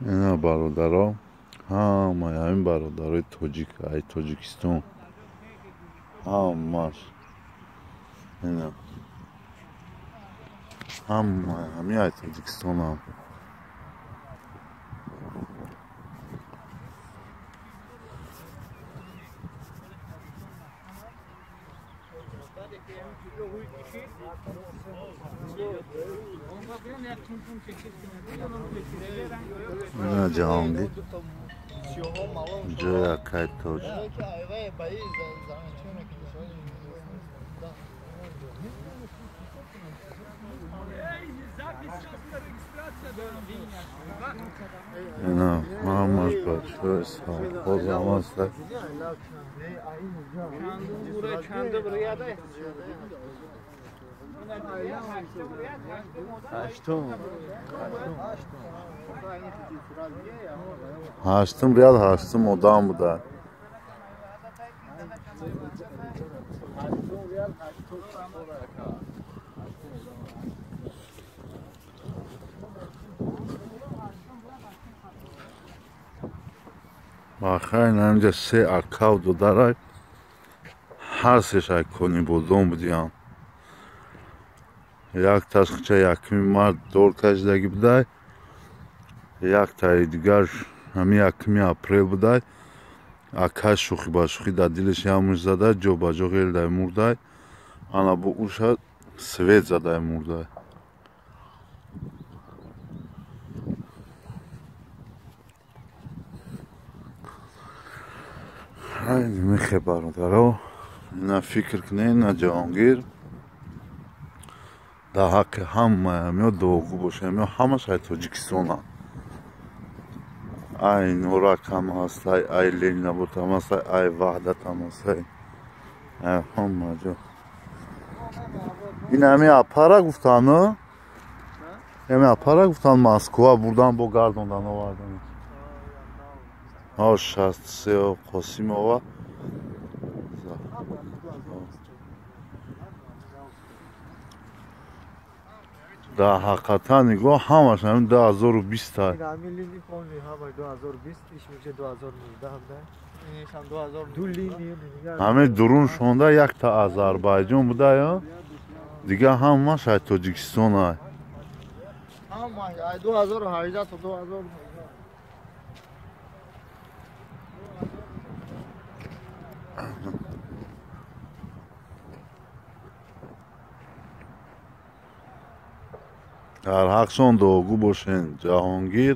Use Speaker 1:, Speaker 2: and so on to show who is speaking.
Speaker 1: Ина бародаро, ҳамаи ҳамин бародарои тоҷик, ай Тоҷикистон. Ҳамаш. Ина. Ҳамаи ҳамин ай Тоҷикистонам. Ина Ҷаҳонгир. Ҷои акай тоҷ. Ина ҳамаш бачаҳои совхоз ҳамаста. Ҳаштум ряд ҳаштум одам буда. Бахайр, инҷа се акав додарай, ҳар сешай Конибодом будиям. Якташ хича якуми март дор кашидагӣ будай, яктаи дигар ҳамин 1 апрел будай. Акаш шӯхӣ ба шӯхӣ дар дилаш як муш задай, ҷо ба ҷо ғелдай мурдай. Ана бо уша свет задай мурдай. Мехе бародаро, ина фикр кунед, ина Ҷаҳонгир дар ҳаққи ҳамаи ҳамиё дуогӯ бошад. Ҳамиё ҳамаш ай Тоҷикистонанд. Ай Норак ҳам ҳастай, ай Ленинобод ҳам ҳастай, ай Ваҳдат ҳам ҳастай, ай ҳама ҷо. Ин ҳами апара гуфтан, ҳами апара гуфтан Москва бурдан, бо гардондан овардан. Ҳо 63 Қосимова. Дар ҳақиқатан нигоҳ, ҳамаш ҳамин 2020 тай. Ҳамин дурун шонда якта Озарбойҷон буда, дигар ҳамаш ай Тоҷикистон ай.
Speaker 2: 2018 то 2019.
Speaker 1: Дар ҳақшон дуогӯ бошен. Ҷаҳонгир